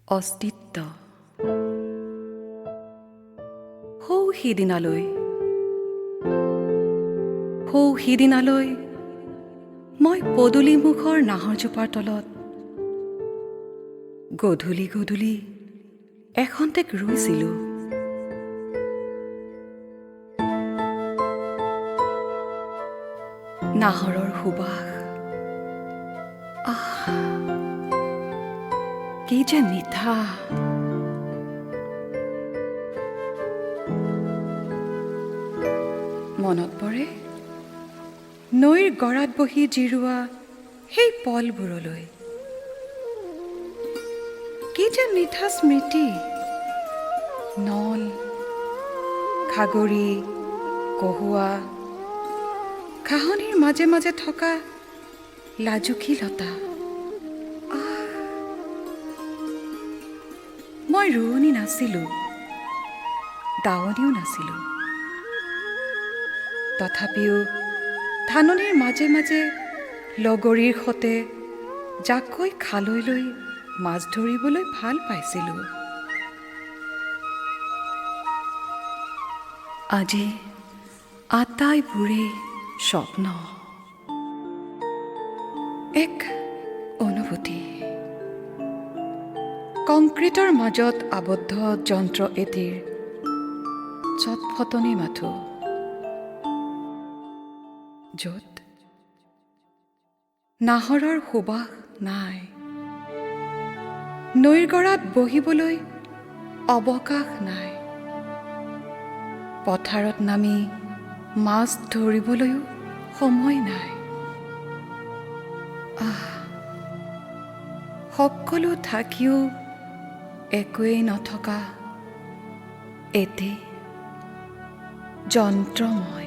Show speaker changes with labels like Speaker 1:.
Speaker 1: অস্তিত্ব। সৌ সিদিনালৈ, সৌ সিদিনালৈ মই পদূলিমুখৰ নাহৰজোপাৰ তলত গধূলি গধূলি এখন্তেক ৰৈছিলোঁ। নাহৰৰ সুবাস, আহ, কি যে মিঠা! মনত পৰে নৈৰ গৰাত বহি জিৰোৱা সেই পলবোৰলৈ। কি যে মিঠা স্মৃতি! নল, খাগৰি, কহুৱা ঘাঁহনিৰ মাজে মাজে থকা লাজুকী লতা। আহ, মই ৰোৱনী নাছিলোঁ, দাৱনীও নাছিলোঁ। তথাপিও ধাননিৰ মাজে মাজে লগৰীৰ সতে জাকৈ খালৈ লৈ মাছ ধৰিবলৈ ভাল পাইছিলোঁ। আজি আটাইবোৰেই স্বপ্ন, এক অনুভূতি, কংক্ৰিটৰ মাজত আবদ্ধ যন্ত্ৰ এটিৰ চটফটনি মাথো, য'ত নাহৰৰ সুবাস নাই, নৈৰ গৰাত বহিবলৈ অৱকাশ নাই, পথাৰত নামি মাছ ধৰিবলৈও সময় নাই। আহ, সকলো থাকিও একোৱেই নথকা এটি যন্ত্ৰময়।